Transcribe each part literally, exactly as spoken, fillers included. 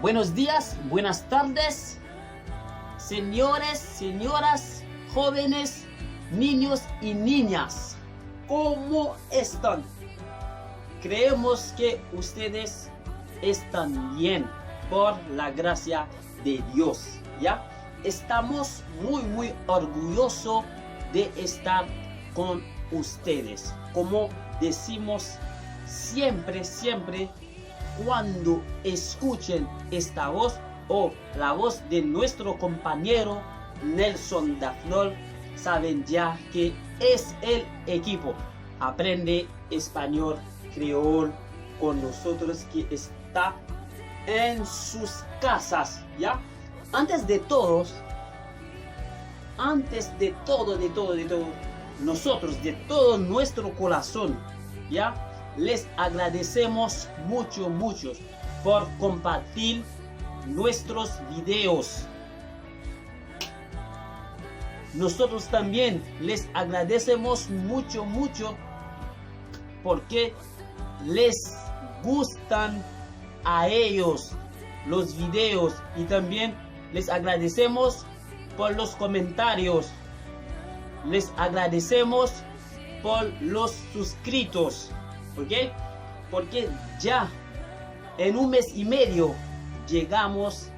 Buenos días, buenas tardes, señores, señoras, jóvenes, niños y niñas. ¿Cómo están? Creemos que ustedes están bien por la gracia de Dios, ¿ya? Estamos muy, muy orgulloso de estar con ustedes. Como decimos siempre, siempre, cuando escuchen esta voz o la voz de nuestro compañero Nelson Dafnol, saben ya que es el equipo Aprende Español Creole con nosotros que está en sus casas, ¿ya? Antes de todos, antes de todo, de todo, de todo, nosotros, de todo nuestro corazón, ¿ya? Les agradecemos mucho, mucho por compartir nuestros videos. Nosotros también les agradecemos mucho, mucho porque les gustan a ellos los videos y también les agradecemos por los comentarios. Les agradecemos por los suscritos, ¿ok? Porque ya en un mes y medio llegamos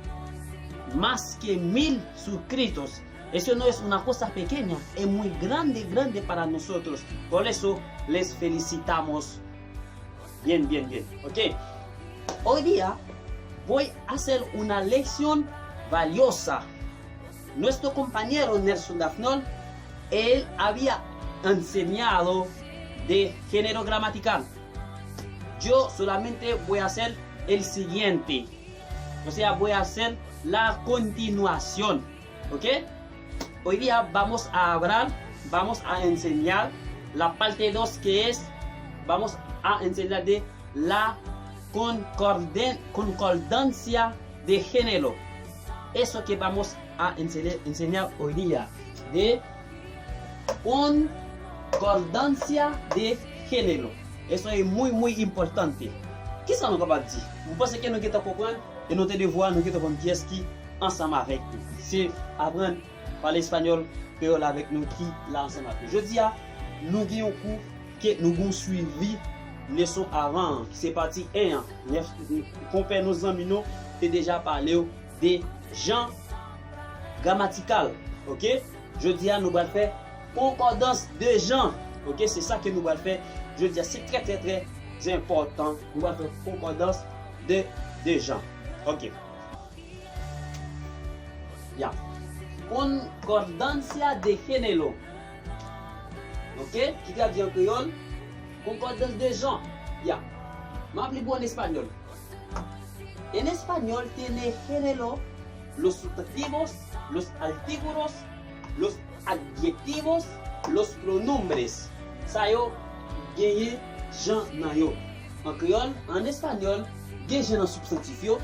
más que mil suscritos. Eso no es una cosa pequeña, es muy grande, grande para nosotros. Por eso les felicitamos. Bien, bien, bien. ¿Ok? Hoy día voy a hacer una lección valiosa. Nuestro compañero Nelson Dafnol, él había enseñado de género gramatical. Yo solamente voy a hacer el siguiente. O sea, voy a hacer la continuación. ¿Ok? Hoy día vamos a hablar, vamos a enseñar la parte dos, que es, vamos a enseñar de la concorden- concordancia de género. Eso que vamos a enseñar, enseñar hoy día, de concordancia de género. Eso es muy, muy importante. Kisa nou kapab di? Mwen panse ke nou gentan konprann e nou te devwa, nou gentan konprann kiyès ki ansanm avèk nou. Se aprann pale espanyòl, kreyòl avèk nou ki la ansanm avèk nou. Jodi a, nou gen yon kou ke nou gon swivi leson avan an, ki se pati en an. Nèf, konpè nou, zanmi nou, te deja pale w de jan gramatikal, oke? Jodi a, nou pral fè konkòdans de jan, oke? Se sa ke nou pral fè jodi a. Se trè, trè, trè, trè enpòtan. Nou pral fè konkòdans de, de jan, oke? Ya. Concordancia de género. Oke? Ki tradui an kreyòl, konkòdans de jan. Ya. M ap li pou an espanyòl. En español tiene género los sustantivos, los artículos, los adjetivos, los pronombres. Sa yo genyen jan nan yo. An kreyòl, an espanyòl, gen jan nan sibstantif yo,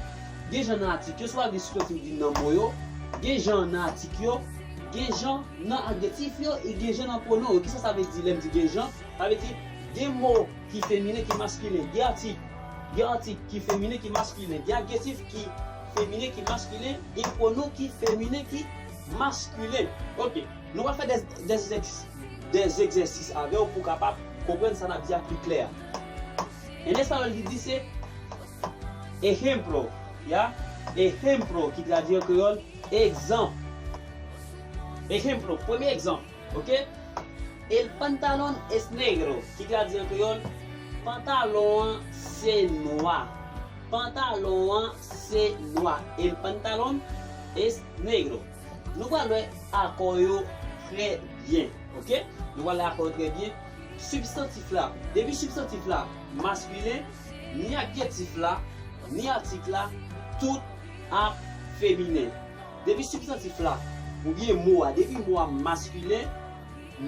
gen jan nan atik yo, swa gen sibstantif di nan mo yo, gen jan nan atik yo, gen jan nan adjektif yo, e gen jan nan pwonon yo. Kisa sa vle di lè m di gen jan? Sa vle di gen mo ki feminen, ki maskilen, gen atik, gen atik ki feminen, ki maskilen, gen adjektif ki feminen, ki maskilen, gen pwonon ki feminen, ki maskilen. Oke. Nou pral fè de, de, de egzèsis avè w pou w kapab konprann sa n ap di a pi klè. En espanyòl, li di se ejemplo, ya? Ejemplo, ki tradui an kreyòl, egzanp. Ejemplo, premye egzanp, oke? El pantalón es negro, ki tradui an kreyòl, pantalon an se nwa. Pantalon an se nwa. El pantalón es negro. Nou pral wè akò yo trè byen, oke? Nou pral wè akò yo trè byen. Sibstantif la, depi sibstantif la maskilen, ni adjektif la, ni atik la, tout ap feminen. Depi sibstantif la, oubyen mo a, depi mo a maskilen,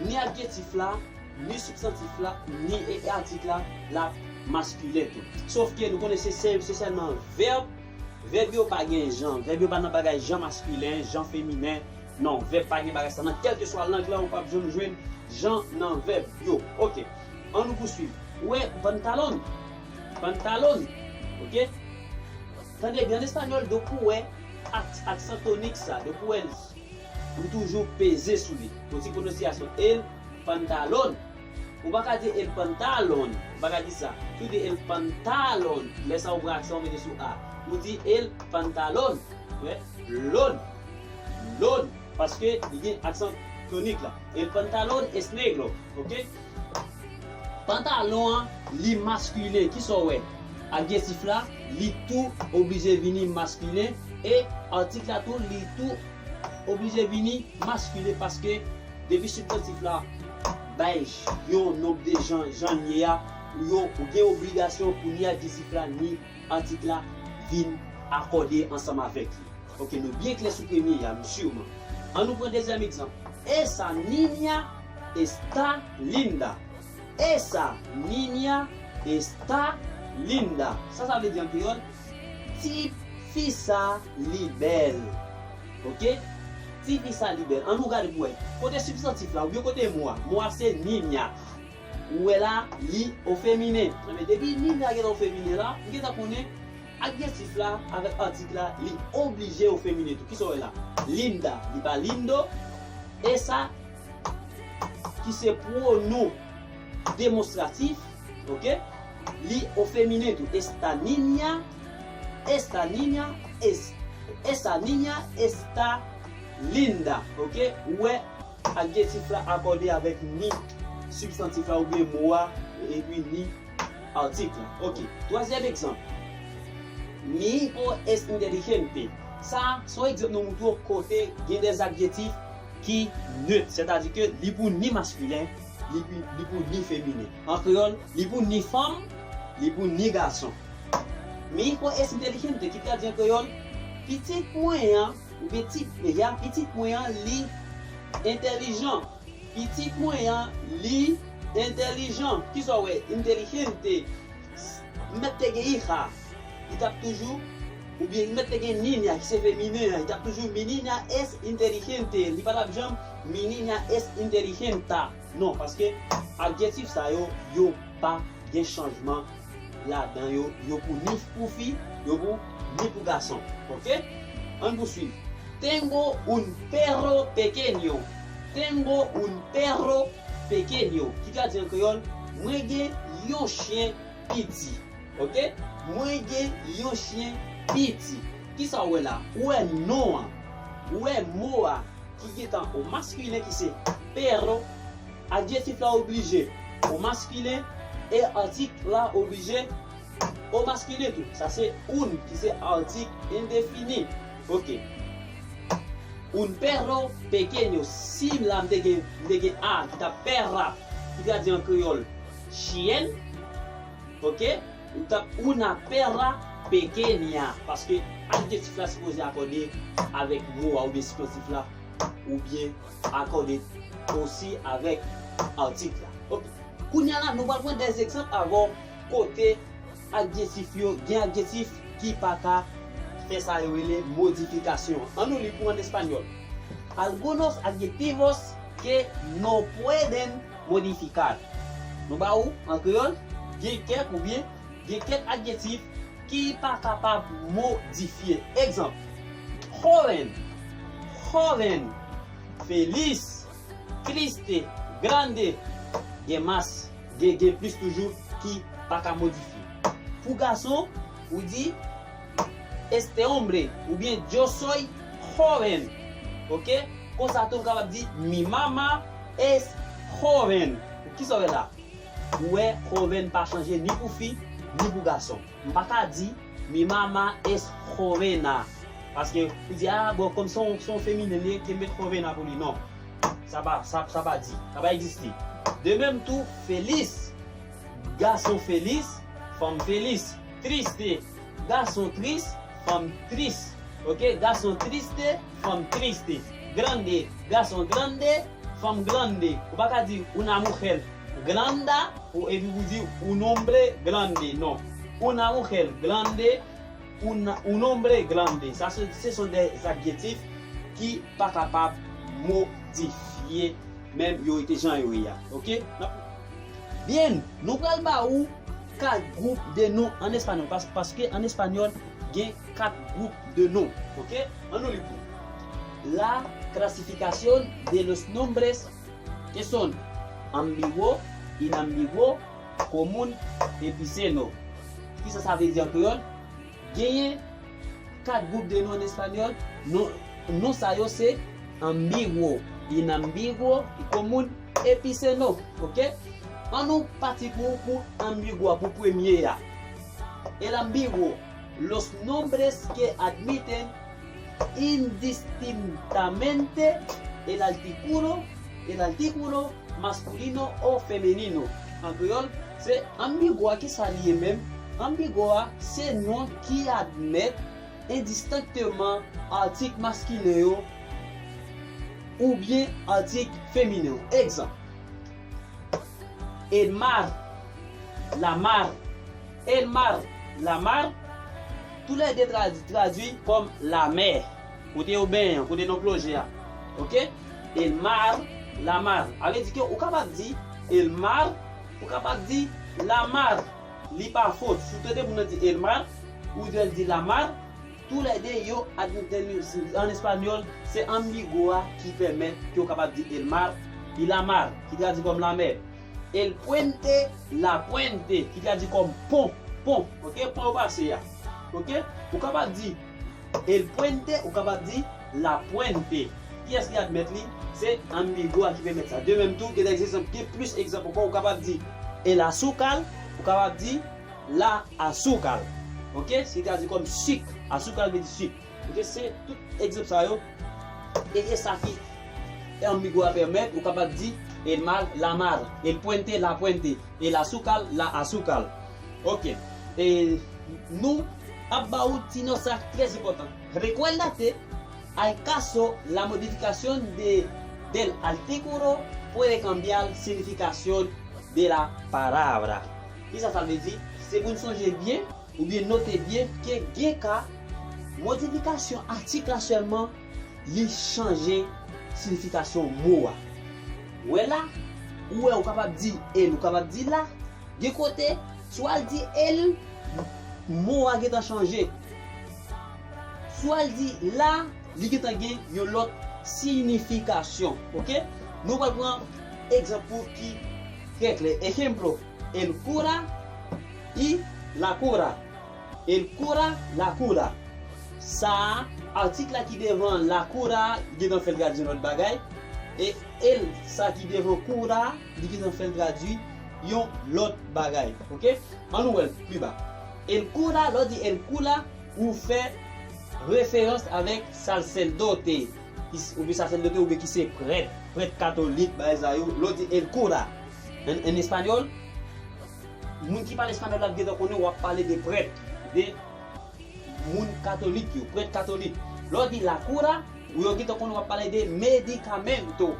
ni adjektif la, ni sibstantif la, ni e, atik la, l ap maskilen tou. Sof ke nou konnen se, se, se sèlman vèb. Vèb yo pa gen jan. Vèb yo pa nan bagay jan maskilen, jan feminen. Non, vèb pa gen bagay sa. Nan kèlkeswa lang lan, ou p ap janm jwenn jan nan vèb yo. Oke. An nou pouswiv. Ou wè, pantalon. Pantalon. Oke? Tande byen, an espanyòl, donk ou wè ak-, aksan tonik sa, donk ou wè l, ou toujou peze sou li. Yon ti pwononsyasyon, el pantalón. Ou pa ka di el pantalón, ou pa ka di sa. Si w di el pantalón, lè sa ou pran aksan ou mete sou a. Ou di el pantalón. Wè, lón. Lón. Paske li gen aksan tonik la. El pantalón es negro, oke? Pantalon an, li maskilen. Kisa w wè? Adjektif la, li tou oblije vini maskilen. E atik la tou, li tou oblije vini maskilen paske depi sibstantif la bay yon nonb de jan, jan l ye a, ou yo, ou gen obligasyon pou ni adjektif la, ni atik la vin akòde ansanm avèk li. Oke, nou byen klè sou premye a, m si man. An nou pran dezyèm egzanp. Esa niña está linda. Esa niña está linda. Sa sa vle di an kreyòl? Ti fi sa li bèl. Oke? Ti fi sa li bèl. An nou gade pou wè. Kote sibstantif la, oubyen kote mo a? Mo a se niña. Ou wè la, li o feminen. Enben, depi niña gentan o feminen la, ou gentan konnen adjektif la avèk atik la, li oblije o feminen tou. Kisa w wè la? Linda, li pa lindo. Esa, ki se pwonon demonstratif, oke? Li o feminen tou. Esta niña, esta niña, es, esa niña está linda, oke? Ou wè, adjektif la akòde avèk ni sibstantif la oubyen mo a, epi ni atik la. Oke. Twazyèm egzanp. Mi hijo es inteligente. Sa, se yon egzanp nou montre w kote gen de adjektif ki net. Sètadi ke li pou ni maskilen, li pou, li pou ni feminen. An kreyòl, li pou ni fanm, li pou ni gason. Mi hijo es inteligente, ki tradui an kreyòl, pitit mwen an, oubyen ti, ya, pitit mwen an, li entèlijan. Pitit mwen an, li entèlijan. Kisa w wè? Inteligente. Mèt te gen hija. Li t ap toujou, oubyen mèt te gen niña, ki se feminen an. Li t ap toujou, mi niña es inteligente. Li pa t ap janm, mi niña es inteligenta. Non, paske adjektif sa yo, yo pa gen chanjman ladan yo, yo pou ni pou fi, yo pou ni pou gason. Oke? Ann pouswiv. Tengo un perro pequeño. Tengo un perro pequeño. Ki tradui an kreyòl, mwen gen yon chen piti. Oke? Mwen gen yon chen piti. Kisa w wè la? Ou wè non an. Ou wè mo a ki gentan o maskilen ki se perro, adjektif la oblije o maskilen e atik la oblije o maskilen tou. Sa se un ki se atik endefini. Oke. Un perro pequeño. Si la m te gen, m te gen a ki t ap perra, ki tradui an kreyòl chyen, oke? Ou t ap una perra pequeña, paske adjektif la sipoze akòde avèk mo a oubyen sibstantif la, oubyen akòde osi avèk atik la. Oke. Kounye a la, nou pral pran de egzanp avè w kote adjektif yo, gen adjektif ki pa ka fè sa yo rele modifikasyon. Ann nou li pou an espanyòl. Algunos adjetivos que no pueden modificar. Nou ba ou an kreyòl, gen kèk oubyen gen kèk adjektif ki pa kapab modifye. Egzanp, joven, joven, feliz, triste, grande, gen mas, gen, gen plis toujou ki pa ka modifye. Pou gason, ou di, este hombre, oubyen yo soy joven. Oke? Konsa tou, m kapab di, mi mamá es joven. Kisa w wè la? Ou wè, joven pa chanje ni pou fi, ni pou gason. M pa ka di, mi mamá es jovena. Paske, ou di, a, bon, kòm se yon, se yon feminen li ye, ke m met jovena pou li. Non. Sa pa, sa, sa pa di. Sa pa egziste. De menm tou, feliz, gason feliz, fanm feliz. Triste, gason tris, fanm tris. Oke, gason triste, fanm triste. Grande, gason grande, fanm grande. Ou pa ka di una mujer granda, ou epi ou di un hombre grande. Non. Una mujer grande, un, un hombre grande. Sa se, se son de adjektif ki pa kapab modifye, menm yo rete jan yo ye a. Oke? N ap Byen, nou pral ba ou kat gwoup de non an espanyòl, pas-, paske an espanyòl, gen kat gwoup de non. Ok? Ann nou li pou. La clasificación de los nombres que son ambiguo, inambiguo, común, epiceno. Kisa sa vle di an kreyòl? Genyen kat gwoup de non an espanyòl. Non, non sa yo se ambiguo, inambiguo, común, epiceno. Ok? Ann nou pati pou, pou ambiguo a, pou premye a. El ambiguo, los nombres que admiten indistintamente el artículo, el artículo masculino o femenino. An kreyòl, se ambiguo a. Kisa li ye menm? Ambiguo a, se non ki admèt endistenkteman atik maskilen yo oubyen atik feminen yo. Egzanp, el mar, la mar. El mar, la mar, toulède tradi-, tradui kòm lamè. Kote yo benyen an, kote nan plonje a. Ok? El mar, la mar. A vle di ke ou kapab di el mar, ou kapab di la mar. Li pa fo. Si w tande moun nan di el mar, ou di l di la mar, toulède yo admiten li an espanyòl, se ambiguo a ki pèmèt ke w kapab di el mar, y la mar, ki tradui kòm lamè. El puente, la puente, ki tradui kòm pon, pon, ok, pon yo pase a. Ok? Ou kapab di el puente, ou kapab di la puente. Kiyès ki admèt li? Se ambiguo a ki pèmèt sa. De menm tou, gen de egzanp, gen plis egzanp ankò, ou kapab di el azúcar, ou kapab di la azúcar. Ok? Se tradui kòm sik. Azúcar vle di sik. Ok? Se tout egzanp sa yo. E, e sa ki ambiguo a pèmèt, ou kapab di el mar, la mar, el puente, la puente, el azúcar, la azúcar. Ok. E nou ap ba ou ti nòt sa trè enpòtan. Recuérdate, hay caso la modificación de, del artículo puede cambiar significación de la palabra. Kisa sa vle di? Se pou n sonje byen, oubyen note byen, ke gen ka modifikasyon atik la sèlman, li chanje siyifikasyon mo a. Ou wè la, ou wè ou kapab di el, ou kapab di la, gen kote, swa l di el, mo a gentan chanje. Swa l di la, li gentan gen yon lòt siyifikasyon. Ok? Nou pral pran egzanp pou ki trè klè. Ejemplo, el cura y la cura. El cura, la cura. Sa a, atik la ki devan la cura, li gentan fè l tradui yon lòt bagay. E el, sa ki devan cura, li gentan fè l tradui yon lòt bagay. Ok? Ann nou wè l pi ba. El cura, lè w di el cura, ou fè referans avèk sacerdote, ki s-, oubyen sacerdote, oubyen ki se prèt, prèt katolik, bagay sa yo. Lè w di el cura, en, en espanyòl, moun ki pale espanyòl la gentan konnen w ap pale de prèt, de moun katolik yo, prèt katolik. Lè w di la cura, ou yo gentan konnen w ap pale de medicamento,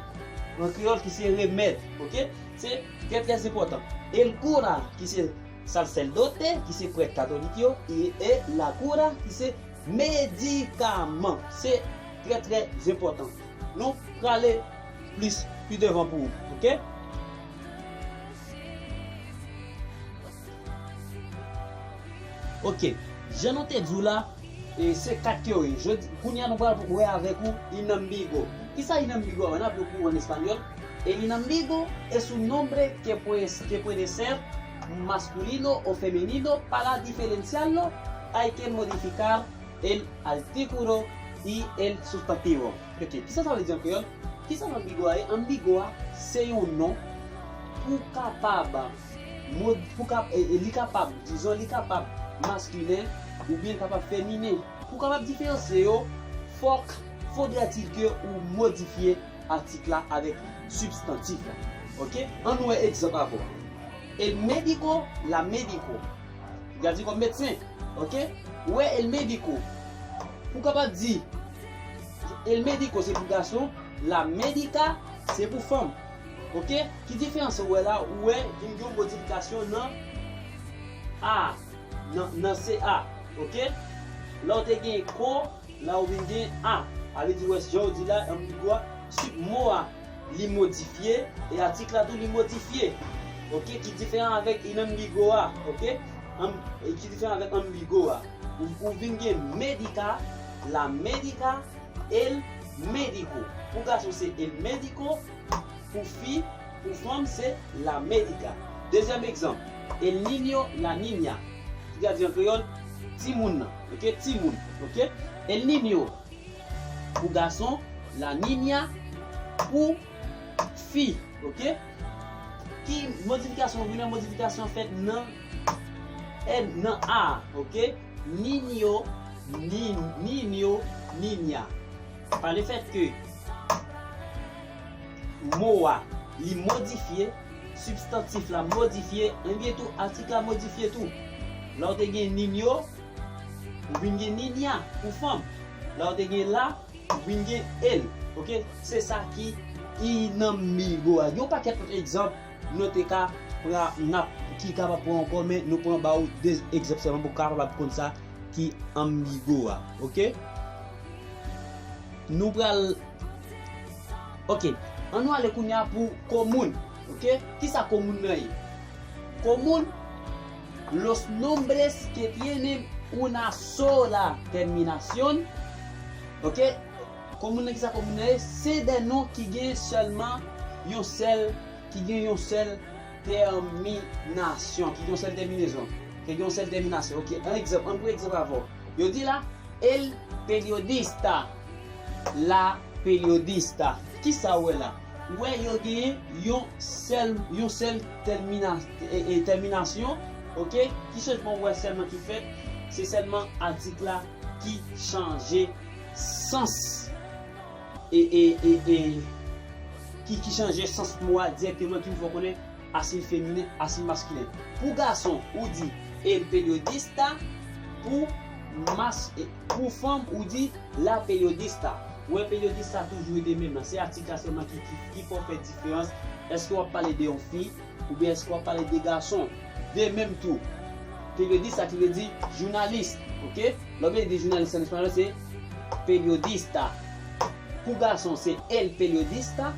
an kreyòl ki se remèd, ok? Se trè, trè enpòtan. El cura, ki se sacerdote, ki se prèt katolik yo, e, e la cura, ki se medikaman. Se trè, trè enpòtan. Nou prale plis pi devan pou ou, ok? Ok, jan nou te di w la, e, se kat ke yo ye. Jodi, kounye a nou pral wè avèk ou inambiguo. Kisa inambiguo a? N ap di w pou ou an espanyòl. El inambiguo es un nombre que puede, que puede ser masculino o femenino para diferenciarlo, hay que modificar el artículo y el sustantivo. Ok, kisa sa vle di an kreyòl? Kisa ambiguo a ye? Ambiguo a se yon non pou kapab mod-, pou kap-, e, e, li kapab, dizon, li kapab maskilen oubyen kapab feminen. Pou kapab diferansye yo, fòk, faudrait-il que ou modifye atik la avèk sibstantif la. Ok? Ann wè egzanp avè w. El médico, la médico. Li tradui kòm medsen. Ok? Ou wè el médico. Pou kapab di el médico se pou gason, la médica se pou fanm. Ok? Ki diferans ou wè la? Ou wè vin gen yon modifikasyon nan a, nan, nan C A. Ok? Lè w te gen co, la ou vin gen a. A vle di, wè, jan w di la, ambiguo a, sib mo a, li modifye, e atik la tou, li modifye. Ok? Ki diferan avèk inambiguo a. Ok? Am-, e ki diferan avèk ambiguo a. Ou, ou vin gen médica, la médica, el médico. Pou gason se el médico, pou fi, pou fanm se la médica. Dezyèm egzanp, el niño, la niña. Ki vle di an kreyòl, timoun nan, oke, timoun, oke. El niño, pou gason, la niña, pou fi, oke. Ki modifikasyon vin la? Modifikasyon fèt nan, nan a, oke. Niño, ni, niño, niña. Pa le fèt ke mo a, li modifye, sibstantif la modifye, enben tou, atik la modifye tou. Lè w te gen niño, ou vin gen niña pou fanm. Lè w te gen la, ou vin gen el. Oke? Se sa ki inamigo a. Yon pakèt lòt egzanp nou te ka pran, n ap, ki kapab pran ankò, men nou pran ba ou de egzanp sèlman pou w kapab konn sa ki amigo a. Oke? Nou pral, oke, ann nou ale kounye a pou komun. Oke? Kisa komun nan ye? Komun, los nombres que tienen una sola terminación. Oke? Komun nan, kisa komun nan ye? Se de non ki gen sèlman yon sèl, ki gen yon sèl tèminasyon, ki gen yon sèl tèminezon, ki gen yon sèl tèminasyon. Oke, an egzanp, ann pran egzanp avè w. Yo di la, el periodista, la periodista. Kisa w wè la? Ou wè yo genyen yon sèl, yon sèl tèmina-, e, e, tèminasyon, oke? Ki chanjman w wè sèlman ki fèt? Se sèlman atik la ki chanje sans. E, e, e, e, ki, ki chanje sans mo a dirèkteman, ki fè w konnen asil feminen, asil maskilen. Pou gason, ou di el periodista, pou mas-, e, pou fanm, ou di la periodista. Ou wè, periodista toujou rete menm nan. Se atik la sèlman ki, ki, ki fè w fè diferans. Èske w ap pale de yon fi, oubyen èske w ap pale de gason? De menm tou. Periodista ki vle di jounalis, oke? Lè w vle di jounalis an espanyòl, se periodista. Pou gason, se el periodista.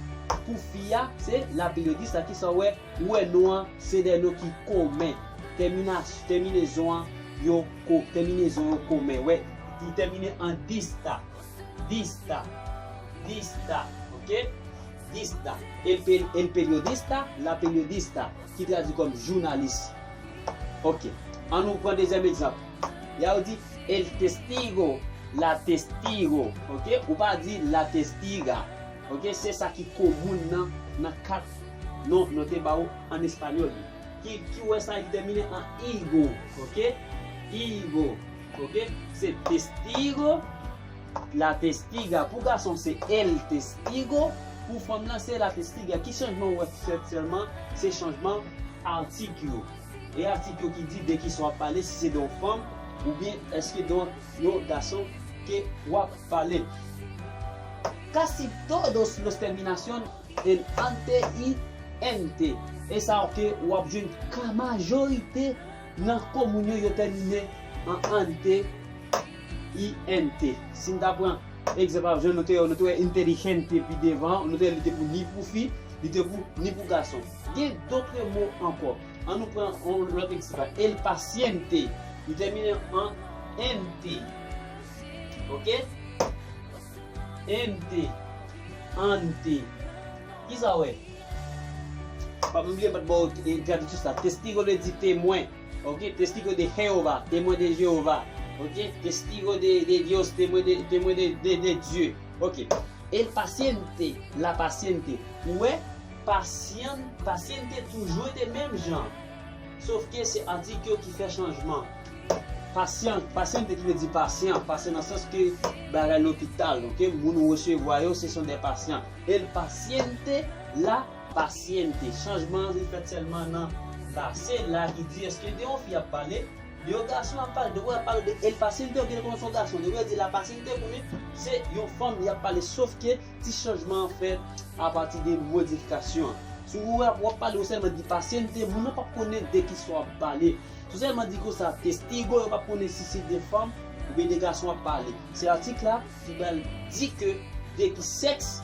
Pou fi a, se la periodista. Kisa w wè? Ou wè non an, se de non ki komen. Tèmina-, tèminezon an, yo ko-, tèminezon yo komen. Wè, li tèmine an dista. Dista. Dista. Oke? Dista. El pe-, el periodista, la periodista. Ki tradui kòm jounalis. Oke. Ann nou pran dezyèm egzanp. Ya yo di el testigo, la testigo. Oke? Ou pa di la testiga. Oke? Se sa ki komun nan, nan kat non nou te ba ou an espanyòl yo. Ki, ki wè sa ki tèmine an igo. Oke? Igo. Oke? Se testigo, la testiga. Pou gason, se el testigo. Pou fanm lan, se la testiga. Ki chanjman w wè fèt sèlman? Se chanjman atik yo. E atik yo ki di de kisa w ap pale, si se de yon fanm, oubyen èske de yon, yon gason ke w ap pale. Casi todos los terminación en ante y ente. E sa ke w ap jwenn ka majorite nan komun yo, yo tèmine an ante y ente. Si n ta pran egzanp, jan nou te, nou te wè inteligente pi devan, nou te wè li te pou ni pou fi, li te pou ni pou gason. Gen dòt mo ankò. Ann nou pran yon lòt egzanp. El paciente. Li tèmine an ente. Oke? Ente. Ante. Kisa w wè? Pa bliye, m pa t ba w, e, tradiksyon sa. Testigo vle di temwen. Oke? Testigo de Jehová, temwen de Jewova. Oke? Testigo de, de Dios, temwen de, temwen de, de, de Dye. Oke. El paciente, la paciente. Ou wè, pasyan, paciente toujou rete menm jan. Sof ke se atik yo ki fè chanjman. Pasyan, paciente ki vle di pasyan, pasyan nan sans ke bagay lopital, oke? Moun ou resevwa yo, se sont des patients. El paciente, la paciente. Chanjman an li fèt sèlman nan la. Se la ki di, èske de yon fi ap pale, de yon gason ap pale, de w ap pale de el paciente, ou gen konn son gason, de w di la paciente pou li, se yon fanm li ap pale, sof ke ti chanjman an fèt apati de modifikasyon an. Si w ap, w ap pale, ou sèlman di paciente, moun nan p ap konnen de kisa w ap pale. Si w sèlman di konsa, testigo, yo p ap konnen si se de fanm oubyen de gason w ap pale. Se atik la ki pral di ke de ki sèks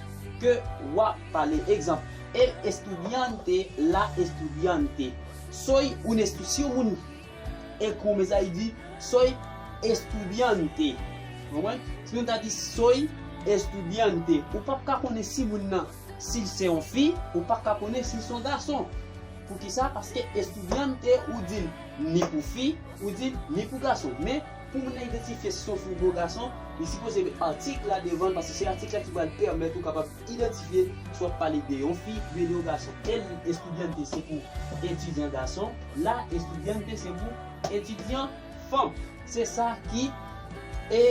ke w ap pale. Egzanp, el estudiante, la estudiante. Soy un estu-, si yon moun ekri yon mesaj, li di, soy estudiante. Konprann? Si nou ta di soy estudiante, ou p ap ka konnen si moun nan, si l se yon fi, ou p ap ka konnen si l se yon gason. Poukisa? Paske estudiante, ou di l ni pou fi, ou di l ni pou gason. Men, pou moun nan idantifye si se yon fi oubyen yon gason, li sipoze met atik la devan l, paske se atik la ki pral pèmèt ou kapab idantifye si w ap pale de yon fi oubyen de yon gason. El estudiante se pou etidyan gason, la estudiante se pou etidyan fanm. Se sa ki e,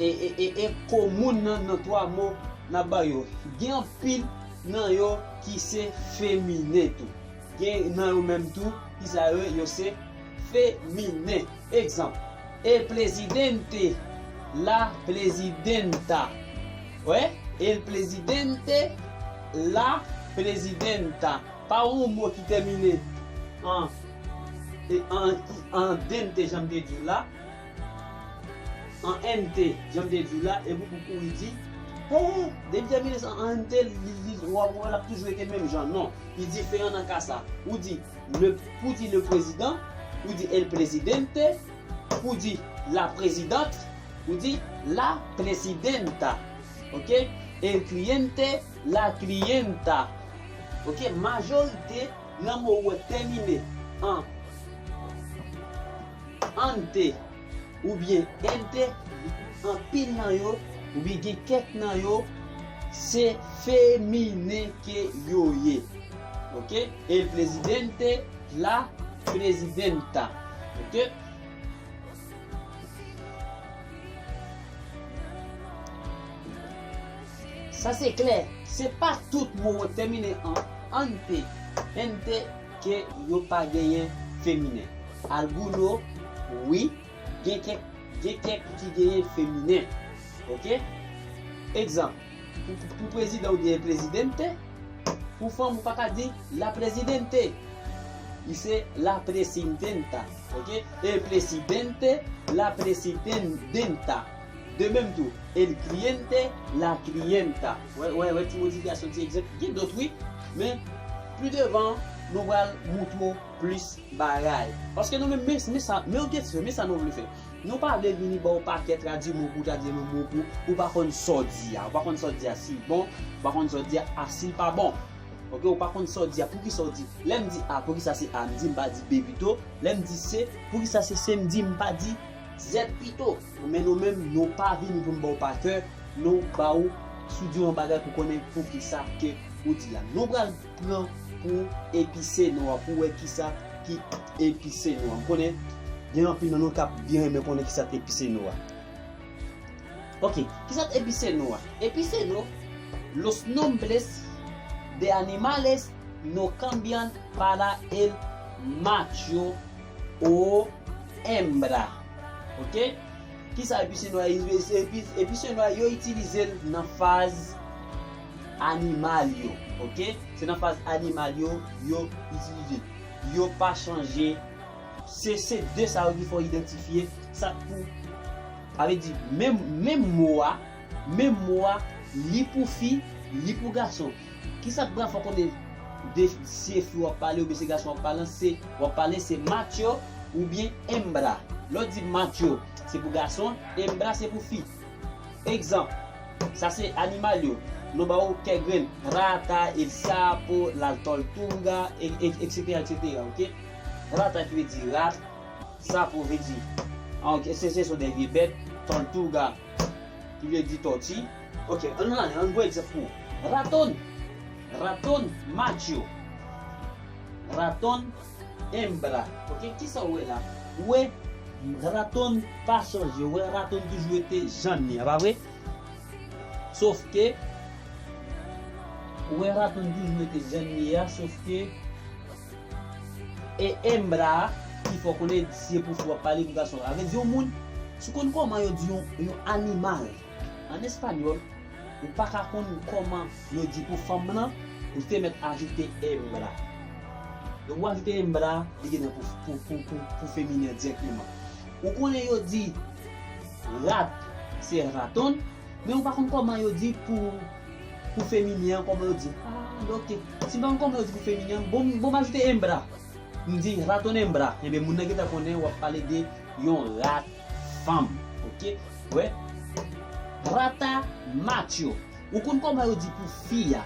e, e, e, e komoun nan, nan twa mo n ap ba yo. Gen anpil nan yo ki se feminen tou. Gen nan yo menm tou, ki sa yo ye? Yo se feminen. Egzanp, el presidente, la presidenta. Wè, el presidente, la presidenta. Pa yon mo ki tèmine an, e, an, an dente, jan m te di w la, an ente, jan m te di w la, epi pou kouri di, he, depi tèmine an ente, li, li, w ap wè l ap toujou rete menm jan. Non, li diferan nan ka sa. Ou di, le, pou di le président, ou di el presidente, pou di la présidente, ou di la presidenta. Ok? El cliente, la clienta. Ok? Majorite nan mo ou wè tèmine an ante oubyen ente, anpil nan yo, oubyen gen kèk nan yo, se feminen ke yo ye. Ok? El presidente, la presidenta. Ok? Sa se klè, se pa tout mo yo tèmine an ante, ente, ke yo pa genyen feminen. Alguno, wi, gen kèk, gen kèk ki genyen feminen. Ok? Egzanp, pou, pou, pou prezidan ou di el presidente, pou fanm ou pa ka di la presidente. Li se la presidenta. Ok? El presidente, la presidenta. De menm tou, el cliente, la clienta. Wè, wè, wè, ti modifikasyon, ti egzanp. Gen dòt, wi, men pli devan, nou pral moutre w plis bagay. Paske nou menm, men, men sa, men yon kesyon, men sa nou vle fè. Nou pa vle vini ba w pakèt tradui mo pou tradui mo pou ou pa konn sa w di a. Ou pa konn sa w di a si l bon, ou pa konn sa w di a si l pa bon. Ok, ou pa konn sa w di a, poukisa w di. Lè m di A, poukisa se A m di, m pa di B pito. Lè m di C, poukisa se C m di, m pa di Z pito. Men nou menm, nou pa vini pou n ba w pa kè, nou ba w sou di yon bagay pou konnen poukisa ke ou di a. Nou pral pran pou episeno a, pou wè kisa ki episeno a. M konnen gen anpil nan nou k ap byen renmen konnen kisa k episeno a. Ok, kisa k episeno a? Episeno, los nombres de animales no cambian para el macho o hembra. Ok? Kisa episeno a? Epi, episeno a, yo itilize l nan faz animal yo. Ok? Se nan faz animal yo, yo itilize l. Yo pa chanje. Se, se de sa yo ki fè w idantifye sa k pou. Sa vle di, menm, menm mo a, menm mo a, li pou fi, li pou gason. Kisa k pral fè w konnen de si se fi w ap pale oubyen se gason w ap pale, se, w ap pale, se macho oubyen hembra. Lè w di macho, se pou gason, hembra se pou fi. Egzanp, sa se animal yo. Nou ba w kèk grenn. Rata, el sapo, la tortuga, e, e, etsetera, etsetera, ok? Rata ki vle di rat, sapo vle di, ah, ok, se, se son de vye bèt, tortuga, ki vle di tòti. Ok, ann ale, ann pran egzanp pou raton. Raton, macho. Raton, hembra. Ok, kisa w wè la? Ou wè, raton pa chanje. Ou wè, raton toujou rete jan l ye a, pa vre? Sof ke, ou wè, raton toujou rete jan l ye a, sof ke, e hembra a, ki fè w konnen si se pou fi w ap pale, pou gason. Sa vle di yon moun, si w konn kòman yo di yon, yon animal an espanyòl, ou pa ka konn kòman yo di pou fanm lan, ou te mèt ajoute hembra. Lè ou ajoute hembra, li gentan pou, pou, pou, pou, pou feminen an dirèkteman. Ou konnen yo di rat, se raton, men ou pa konn kòman yo di pou, pou feminen an, kòman yo di. Ah, ok. Si m pa konn kòman yo di pou feminen an, bon, bon, m ajoute hembra. M di raton hembra, enben moun nan gentan konnen w ap pale de yon rat fanm. Oke? Wè? Rata macho. Ou konn kòman yo di pou fi a?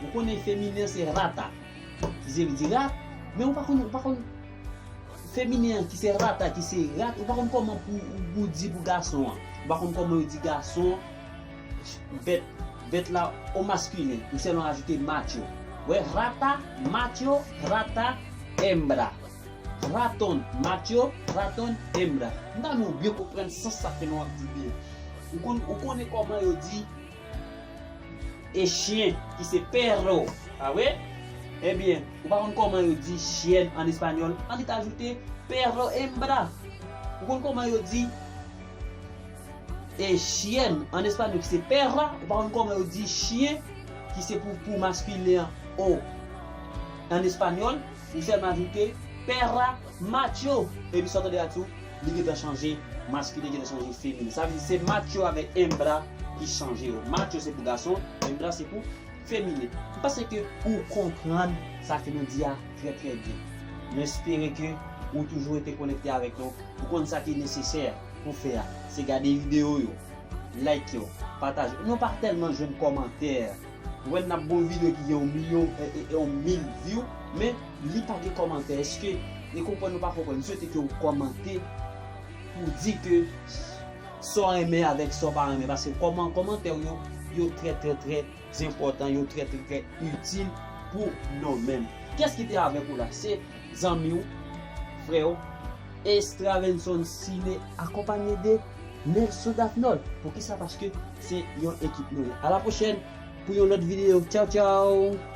Ou konnen feminen se rata. Ki se vle di rat, men ou pa konn, ou pa konn feminen an ki se rata, ki se rat, ou pa konn kòman pou ou di pou gason an. Ou pa konn kòman yo di gason, bèt, bèt la o maskilen, ou sèlman ajoute macho. Wè, rata, macho, rata, hembra. Raton, macho, raton, hembra. M ta renmen w byen konprann sans sa ke nou ap di byen. Ou konn, ou konnen kòman yo di e chyen, ki se perro, pa vre? Ebyen, ou pa konn kòman yo di chyèn an espanyòl, ann te ajoute perro hembra. Ou konn kòman yo di e chyèn an espanyòl, ki se perra, ou pa konn kòman yo di chyen, ki se pou, pou maskilen an o an espanyòl, ou sèlman ajoute perra macho. Epi sa w tande a tou, li gentan chanje maskilen, gentan chanje feminen. Sa vle di se macho avèk hembra ki chanje yo. Macho se pou gason, hembra se pou feminen. M panse ke ou konprann sa ke nou di a trè, trè byen. Nou espere ke ou toujou rete konekte avèk nou. Ou konn sa ki nesesè pou fè a. Se gade videyo yo, like yo, pataje. Nou pa tèlman jwenn kòmantè. Ou wè n ap bon videyo ki gen yon milyon, e, e, e, yon mil view, men li pa gen kòmantè. Èske, e konprann ou pa konprann, m swete ke ou kòmante pou di ke sa w renmen avèk sa w pa renmen. Paske kòman, kòmantè yo, yo trè, trè, trè enpòtan, yo trè, trè, trè itil pou nou menm. Kiyès ki te avèk ou la? Se zanmi w, frè w, Estravenson Sine, akonpanye de Nelson Daphnol. Poukisa? Paske se yon ekip nou ye. A la pwochèn pou yon lòt videyo. Tchaw, tchaw!